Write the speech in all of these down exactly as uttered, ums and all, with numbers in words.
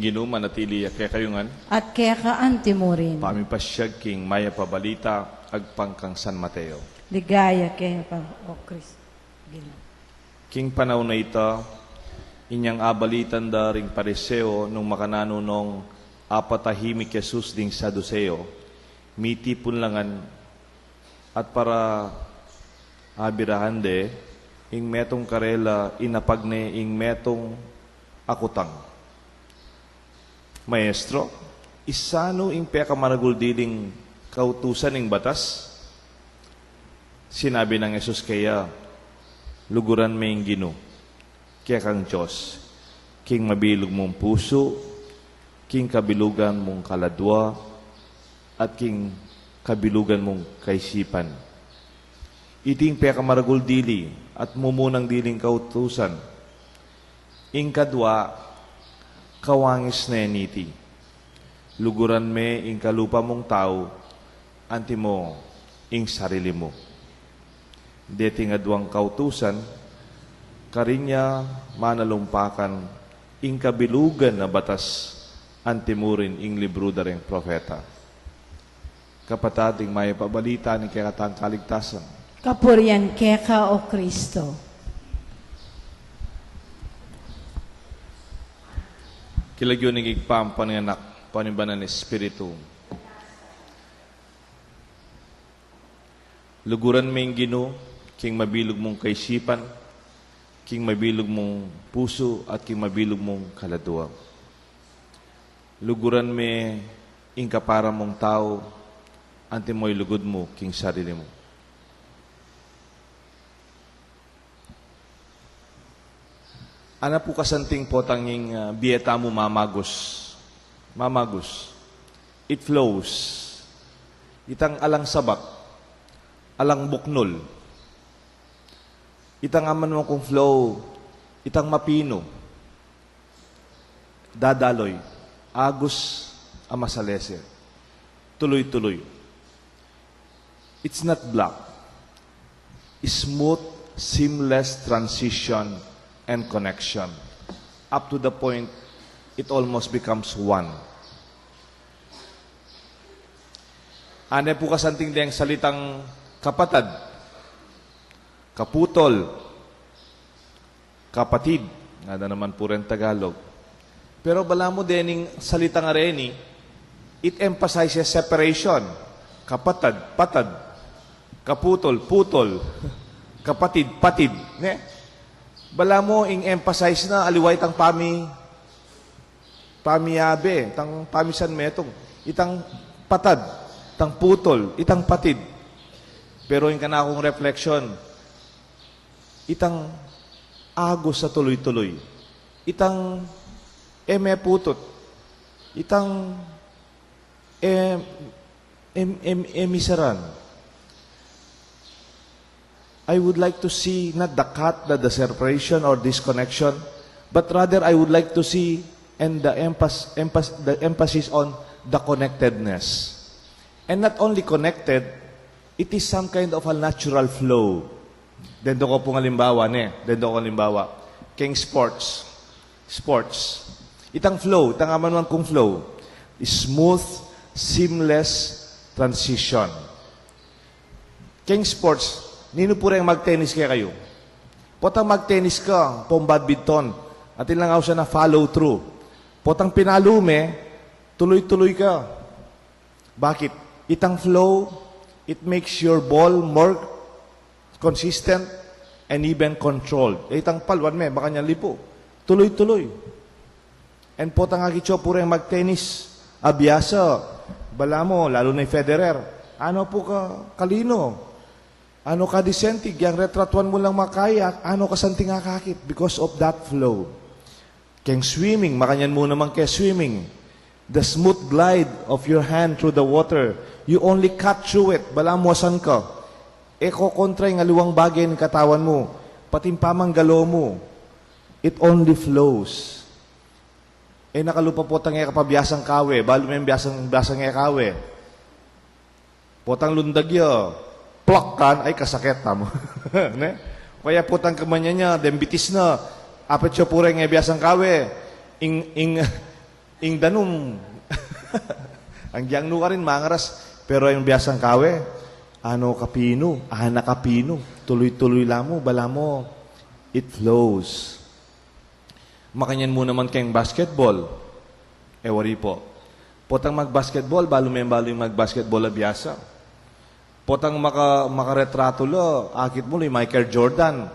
Ginu manatili ya kekayu ngan. At keka antimurin. Pamipasyag king mayap a balita agpang kang San Mateo. Ligaya keka, O Kristo. Ginu. King panaun a ita, inyang abalitan da ring Pariseo nung makananu nong apatahimik Jesus ding Saduseo, mitipun la ngan at para abirahan de ing metung karela, inapag ne ing metung a kutang. Maestro, isanu ing pekamaragul diling kautusan ning batas? Sinabi nang Jesus keya, luguran me ing Ginu, kekang Dios, king mabilug mung pusu, king kabilugan mung kaladua, at king kabilugan mung kaisipan. Iti ing pekamaragul dili at mumunang diling kautusan. Ing kadua, kawangis ne niti, luguran me ing kalupa mung tau, antimo ing sarili mu. Deting aduang kautusan, karin ya manalumpakan ing kabilugan a batas, antimurin ing libru da ring propeta. Kapatad, ing mayap a balita ning kekatang kaligtasan. Kapurian keka, O Kristo. King lagyu ning Ibpa, ampo ning Anak, ampo ning Banal a Espiritu. Luguran me ing Ginu, king mabilug mung kaisipan, king mabilug mung pusu, at king mabilug mung kaladua. Luguran me ing kapara mung tau, antimo ing lugud mu king sarili mu. Ana pu kasanting potang ing, ah, bie tamu mamagus. Mamagus. It flows. Itang alang sabak, alang buknul. Itang aman mo kung flow, itang mapinu. Dadaloy, agus a masalese. Tuluy-tuluy. It's not block. Smooth, seamless transition and connection. Up to the point, it almost becomes one. Ane pu kasanting deng salitang kapatad, kaputol, kapatid, ngana naman pu ren Tagalog. Pero balamu dening salitang areni, it emphasizes separation. Kapatad, patad. Kaputol, putol. Kapatid, patid. Ne? Balamu ing emphasize na, aliwa itang pami, pamiyabe, itang pamisan metung, itang patad, itang putol, itang patid. Pero ing kanakung reflection, itang agus a tuluy-tuluy, itang e meputut, itang e, e, e, e misaran. I would like to see not the cut, not the separation or disconnection, but rather I would like to see and the emphas-, emphas-, the emphasis on the connectedness. And not only connected, it is some kind of a natural flow. Dendo ko pung alimbawa, ne? Dendo ko alimbawa. King sports. Sports. Itang flow, itang amanuan kung flow. Smooth, seamless transition. King sports, ninu pu reng magtenis kekayu? Potang magtenis ka, pung badminton, atin lang ausan a follow through. Potang pinalu me, tuluy-tuluy ka. Bakit? Itang flow, it makes your ball more consistent and even controlled. Itang paluan me, makanyan lipu. Tuluy-tuluy. And potang akit yu pu reng magtenis, abiasa, balamu, lalu na i Federer. Ano pu ka, kalino? Ano ka disenti, yang retratuan mu lang makaya, ano kasanting akakit because of that flow. Keng swimming, makanyan mu naman keng swimming. The smooth glide of your hand through the water, you only cut through it, balamu asan ka. E kokontra ing aliwang bage ning katawan mu, pati ing pamanggalo mu. It only flows. E na kalupa potang e ka pa biasang kawe, balu meng biasang, biasang e kawe. Potang lundag ya, plak kan, ay kasakit tamu. Ne? Kaya potang kamanyan ya, deng bitis na, apet yu pu reng e biasang kawe, ing, ing, Ing danum, ang gyang nu karin mangaras, pero ing biasang kawe, ano ka pinu, ana ka pinu, tuluy-tuluy la mu, balamu, it flows. Makanyan mu naman keng basketball. E wari pu. Potang mag-basketball, balu me balu ing mag-basketball a biasa. Potang maka-, makaretratu la, akit mu la i Michael Jordan.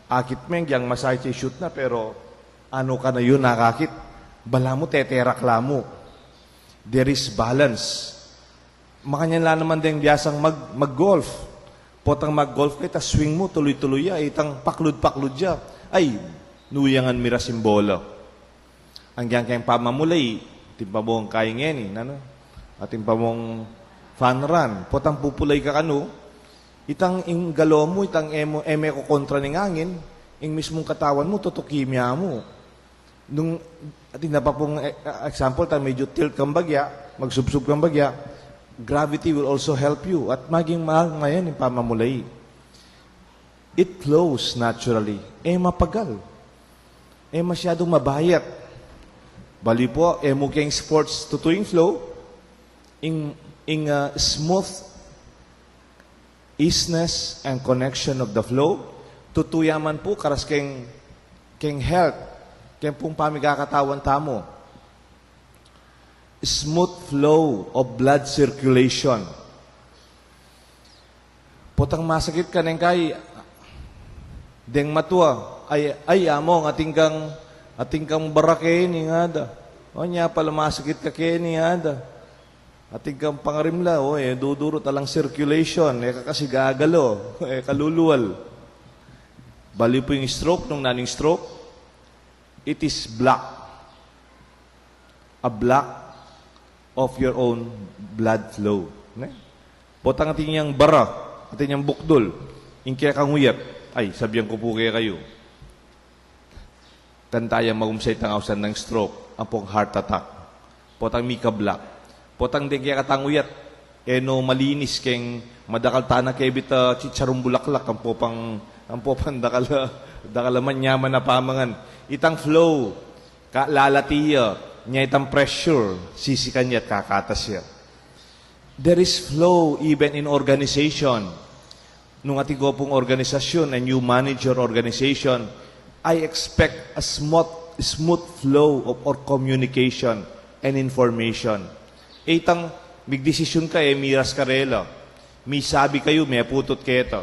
Akit me, gyang masaya i shoot na, pero ano ka na yun, nakakit. Balamu, teterak la mu. There is balance. Makanyan la naman deng biasang mag-, mag-golf. Potang mag-golf ka, ita swing mu, tuluy-tuluy ya, itang paklud-paklud ya. Ay, nuyangan miras ing bola. Anggyang keng pamamulai, atin pa mung kaingeni, nanu? Atin pa mung fun run. Potang pupulai ka kanu, itang ing galaw mu, itang e mu, e me kukontra ning angin, ing mismung katawan mu, tutuki mya mu. Nung, atin na pa pung, eh, example, ta medyu tilt kang bagya, magsubsub kang bagya, gravity will also help you. At maging mahal ngayon yung pamamulai. It flows naturally. E mapagal. E masyadong mabayat. Bali pu, e mu keng sports tutu ing flow, ing, ing, ah, smooth easiness and connection of the flow, tutu ya man pu karas keng, keng health, keng pung pamikakatawan tamu. Smooth flow of blood circulation. Potang masakit ka neng kai, deng matua, ay, ay, among, atin kang, atin kang bara keni ngada. O nya pala masakit ka keni ngada. Atin kang pangarimla, o, e dudurut, alang circulation, e ka kasi gagalo, e ka lulual. Bali pu ing stroke, nung nanu ing stroke, it is block. A block of your own blood flow. Ne? Potang atin yang bara, atin yang bukdul, ing kekang uyat. Ay, sabian ku pu kekayu. Kanita yang magumsa itang ausan nang stroke, ampong heart attack. Potang mika-block. Potang deng kekatang uyat, e no malinis keng madakal tana kebit a chicharung bulaklak, ampo pang, ampo pang dakal a, dakal a manyaman a pamangan. Itang flow, ka lalati ya, nya itang pressure, sisikan ya at kakatas ya. There is flow even in organization. Nung atin ko pung organization and you manage your organization, I expect a smooth, smooth flow of, or communication and information. E itang migdesisyun ka, e miras karela. Misabi kayu, meputut keta.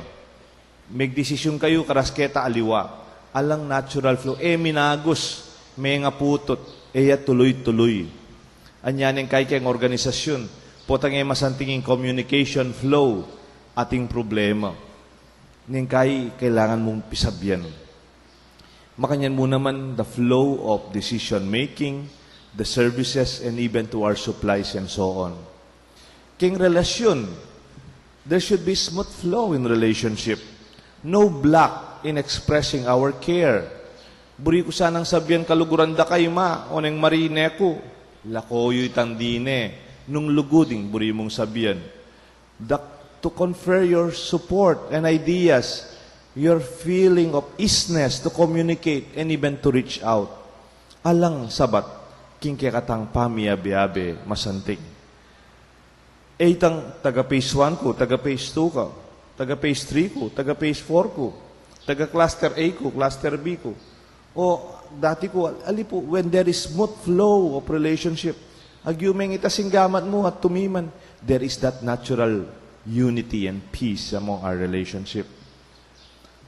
Migdesisyun kayu, karas keta aliwa. Alang natural flow. E minagus, mengaputut. E ya tuluy-tuluy. Anya neng kai keng organisasyun, potang e masanting ing communication flow, ating problema. Neng kai kailangan mung pisabian. Makanyan mu naman the flow of decision making, the services, and even to our supplies and so on. Keng relasyun, there should be smooth flow in relationship. No block in expressing our care. Buri ku sanang sabian kaluguran da kay ma, o neng marine ku. Lako yu itang dine, nung lugud ing buri mung sabian. Dak-, to confer your support and ideas, your feeling of easiness to communicate and even to reach out. Alang sabat, king kekatang pamiabe-abe masanting. E itang taga phase one ku, taga phase two ka, taga phase three ku, taga phase four ku, taga cluster A ku, cluster B ku. O, dati ku, ali pu, when there is smooth flow of relationship, agyumeng ita sing gamat mu at tumiman, there is that natural unity and peace among our relationship.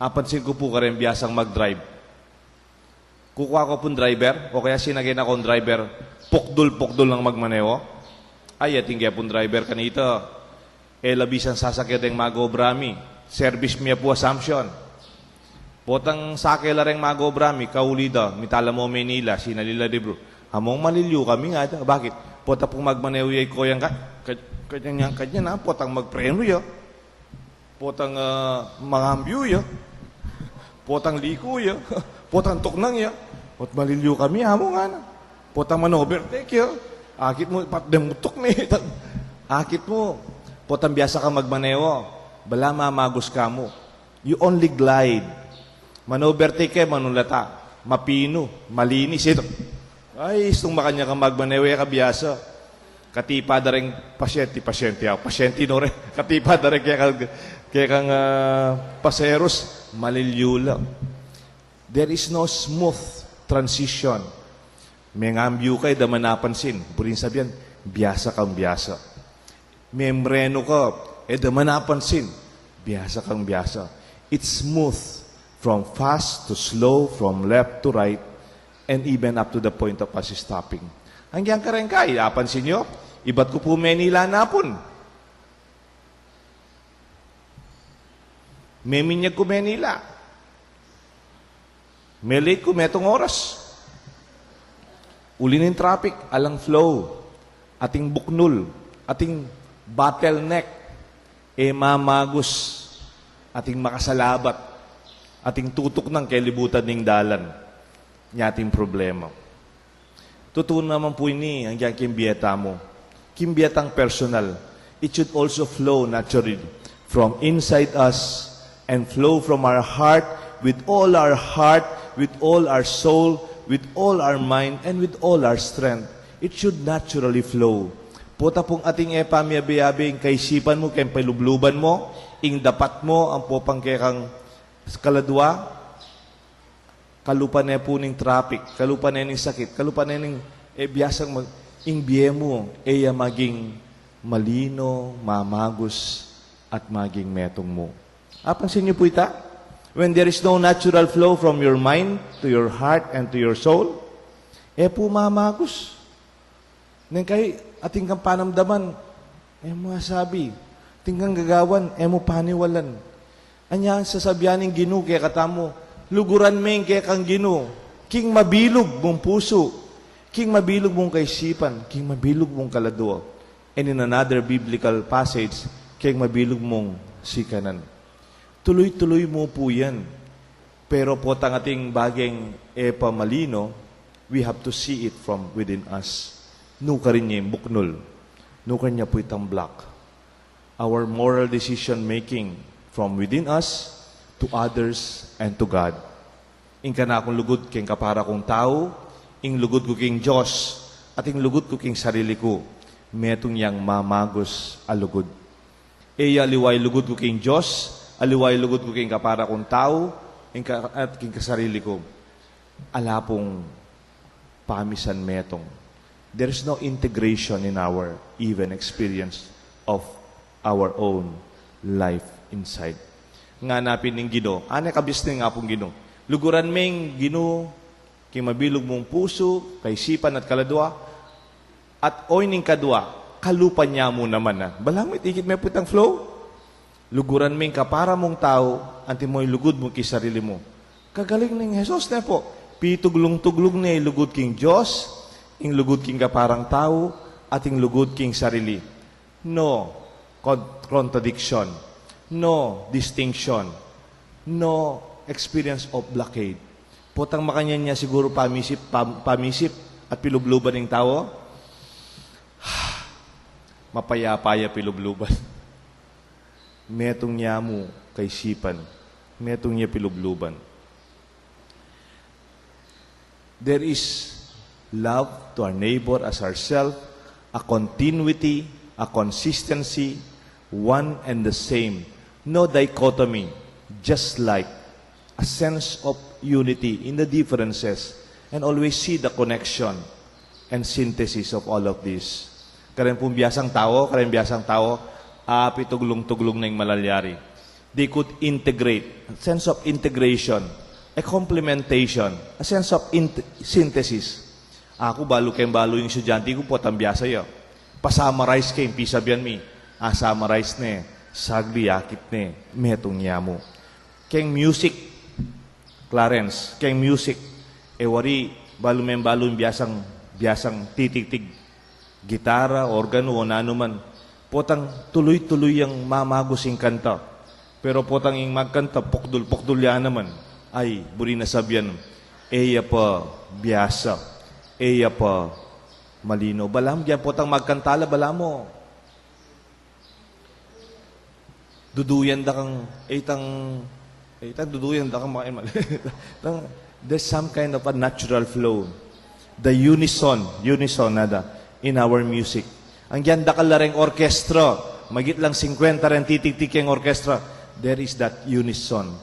Apansin ku pu kareng biasang mag-drive. Kukua ku pung driver, o kaya sinakyan kung driver, pukdul-pukdul nang magmaneho. Ay, atin ke pung driver kanita, e la bisang sasakyan deng mag-obra mi. Service mi ya pu Assumption. Potang sake la reng mag-obra mi, kauli da, mitala mu Manila, sinali la dibru. Among maliliu kami ngana. Bakit? Pota pung magmaneho ya i koyang ka, ka-, kanyan, kanyan, ha? Potang magpreno ya. Potang, ah, mangambyu ya. Potang liku ya. Potang tuknang ya. Ot maliliu kami, amo ngana. Potang man-overtake ya. Akit mu, pat demutuk mi. Akit mu, potang biasa ka magmaneho, bala mamagus ka mu. You only glide. Man-overtake ka, manulata. Mapinu, malinis, itu. Ay, istung makanyan kang magmaneho, e ka biasa. Katipa da reng pasyente, pasyente ako, pasyente no re. Katipa da reng kekang, kekang, ah, paseros, malilyu la. There is no smooth transition. Mengambyu ka, e da man napansin. Buri ning sabian, biasa kang biasa. Memreno ka, e da man napansin. Biasa kang biasa. It's smooth, from fast to slow, from left to right, and even up to the point of us stopping. Anggyang kareng kai, apansin yu, ibat ku pu Manila napun. Meminyag ku Manila. Me-late ku metung oras. Uli ning traffic, alang flow, ating buknul, ating bottleneck, e mamagus, ating makasalabat, ating tutuknang kelibutan ning dalan. Nya ating problema. Tutu naman pu ini, anggyang king bie tamu. King bie tang personal. It should also flow naturally from inside us and flow from our heart, with all our heart, with all our soul, with all our mind, and with all our strength. It should naturally flow. Pota pung ating e pamiabe-abe ing kaisipan mu, keng palubluban mu, ing dapat mu, ampo pang kekang kaladua, kalupa ne pu ning traffic, kalupa ne ning sakit, kalupa ne ning, e, biasang mag-, ing bie mu, e ya maging malino, mamagus, at maging metung mu. Apansin yu pu ita? When there is no natural flow from your mind to your heart and to your soul, e pu mamagus. Neng kai atin kang panamdaman, e mu asabi. Atin kang gagawan, e mu paniwalan. Anya ing sasabian ning Ginu kekatamu, luguran me ing kekang Ginu, king mabilug mung pusu, king mabilug mung kaisipan, king mabilug mung kaladua. And in another biblical passage, king mabilug mung sikanan. Tuluy-tuluy mu pu yan. Pero potang atin bageng e pa malino, we have to see it from within us. Nukarin ya ing buknul. Nukarin ya pu itang block. Our moral decision making from within us to others and to God. Ing kanakung lugud king kapara kung tau, ing lugud ku king Dios, at ing lugud ku king sarili ku, metung yang mamagus a lugud. E ya aliwa ing lugud ku king Dios, aliwa ing lugud ku king kapara kung tau, ing ka-, at king kasarili ku. Ala pung pamisan metung. There is no integration in our even experience of our own life inside. Ngana pin ning Ginu, ane kabisnis ning Apung Ginu. Luguran me ing Ginu, king mabilug mung pusu, kaisipan at kaladua, at oy ning kadua, kalupa ne mu naman a. Balamu ikit me pu itang flow. Luguran me ing kapara mung tau, anti mo ing lugud mu king sarili mu. Kagaling ning Jesus ne pu. Pituglung-tuglung ne ing lugud king Dios, ing lugud king kaparang tau, at ing lugud king sarili. No con-, contradiction, no distinction, no experience of blockade. Potang makanyan ya siguru pamisip, pam-, pamisip at pilubluban ning tau, mapayapa ya pilubluban. Metung ya mu kaisipan, metung ya pilubluban. There is love to our neighbor as ourself, a continuity, a consistency, one and the same. No dichotomy, just like a sense of unity in the differences, and always see the connection and synthesis of all of this. Kareng pung biasang tau, kareng biasang tau, apituglung-tuglung ne ing malalyari. They could integrate, sense of integration, a complementation, a sense of int-, synthesis. Aku balu keng balu ing estudyante ku, potang biasa ya. Pa-summarize ke ing pisabian mi, a-summarize ne, sagli akit ne, metung ya mu. Keng music, Clarence, keng music, e wari, balu meng balu ing biasang, biasang titigtig gitara, organ, o nanu man. Potang tuluy-tuluy yang mamagus ing kanta. Pero potang ing magkanta, pukdul-pukdul ya naman. Ay, buri na sabian, e ya pa biasa, e ya pa malino. Balamu, gyan potang magkanta la, balamu. Duduyan da kang, e, itang, e, itang duduyan da kang makain mal-, itang, there's some kind of a natural flow. The unison, unison nada, in our music. Ang yan dakal la reng orkestra, magit lang singkwenta reng titiktik keng orkestra, there is that unison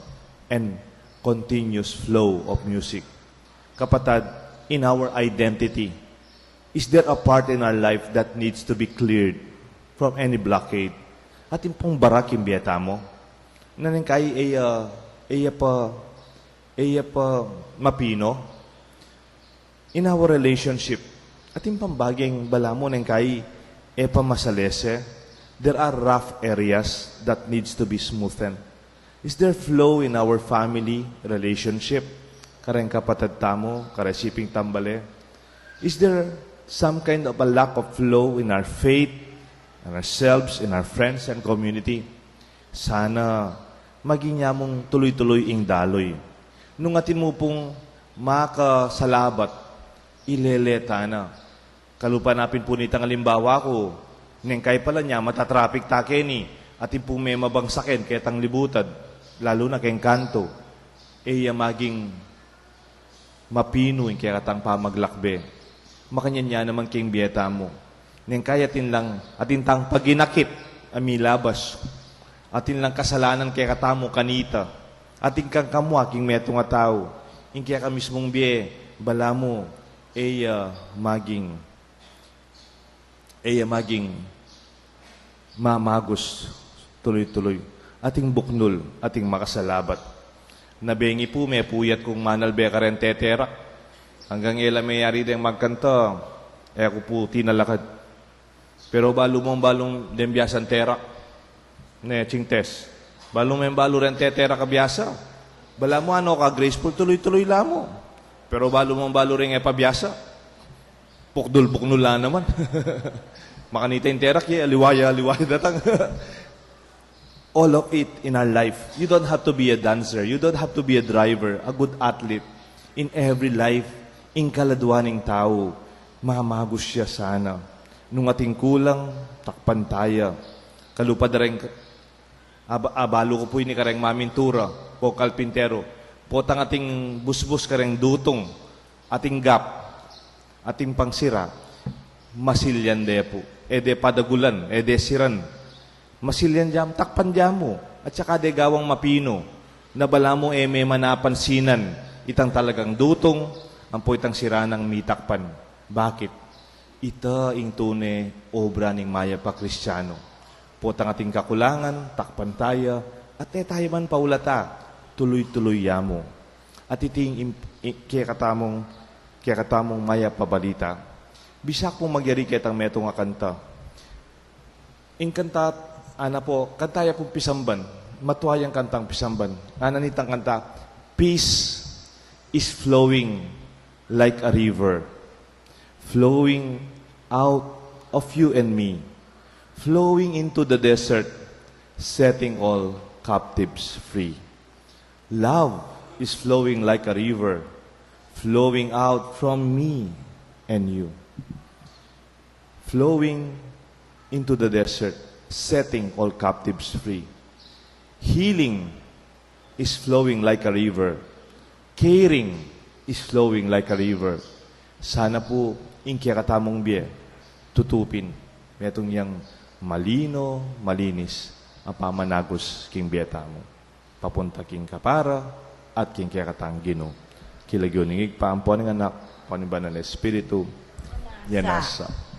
and continuous flow of music. Kapatad, in our identity, is there a part in our life that needs to be cleared from any blockade? Atin pung barak ing bie tamu. Neng kai e ya, e ya pa, e ya pa mapino. In our relationship, atin pang baging balamu neng kai e pa masalese. There are rough areas that needs to be smoothened. Is there flow in our family relationship? Kareng kapatad tamu, karesiping tambale? Is there some kind of a lack of flow in our faith, in ourselves, in our friends and community? Sana maging ya mung tuluy-tuluy ing daloy. Nung atin mu pung makasalabat, ilele ta na. Kalupa na pin pu nitang alimbawa ku, neng kai pala nya matatrapik ta keni, atin pung memabangsaken ketang libutad, lalu na keng kantu. E ya maging mapinu ing kekatang pamaglakbe. Makanyan ya naman king bie tamu. Neng kai atin lang, atin tang paginakit a milabas. Atin lang kasalanan kekatamu kanita. Atin kang kamua king metung a tau. Ing keka mismung bie, balamu, e ya maging, e ya maging mamagus tuluy-tuluy. Atin buknul, atin makasalabat. Nabengi pu, mepuyat kung manalbe kareng teterak. Anggang e la meyari deng magkanta, e ku pu tinalakad. Pero balu mung balu deng biasang terak, ne, cingtes. Balu mung balu reng teterak a biasa. Balamu ano ka graceful, tuluy-tuluy la mu. Pero balu mung balu reng e pa biasa, pukdul-pukdul la naman. Makanita ing terak, e, aliwa ya, aliwa ya datang. All of it in our life. You don't have to be a dancer. You don't have to be a driver, a good athlete. In every life, ing kaladua ning tau, mamagus ya sana. Nung atin kulang, takpan ta ya. Kalupa da reng, ab-, abalu ku pu ini kareng mamintura, o kalpintero. Potang atin busbus kareng dutung, atin gap, atin pangsira, masilyan de pu. E de padagulan, e de siran. Masilyan ya mu, takpan ya mu, at saka de gawang mapinu, na balamu e me manapansinan itang talagang dutung, ampo itang sira nang mitakpan. Bakit? Ita ing tune obra ning mayap a Kristiano. Potang atin kakulangan, takpan ta ya, at e ta ya man paulata, tuluy-tuluy ya mu. At iti ing imp-, i-, kekatamung, kekatamung mayap a balita. Bisa pung magyari ketang metung a kanta. Ing kanta, ana pu, kanta ya pung pisamban, matua yang kantang pisamban. Ana nitang kanta, "Peace is flowing like a river, flowing out of you and me, flowing into the desert, setting all captives free. Love is flowing like a river, flowing out from me and you." Flowing into the desert, setting all captives free. Healing is flowing like a river. Caring is flowing like a river. Sana pu ing kekatamung bie, tutu pin, metung yang malino, malinis a pamanagus king bie tamu. Papunta king kapara at king kekatang Ginu. King lagyu ning Ibpa, ampo ning Anak, ampo ning Banal a Espiritu, ya nasa.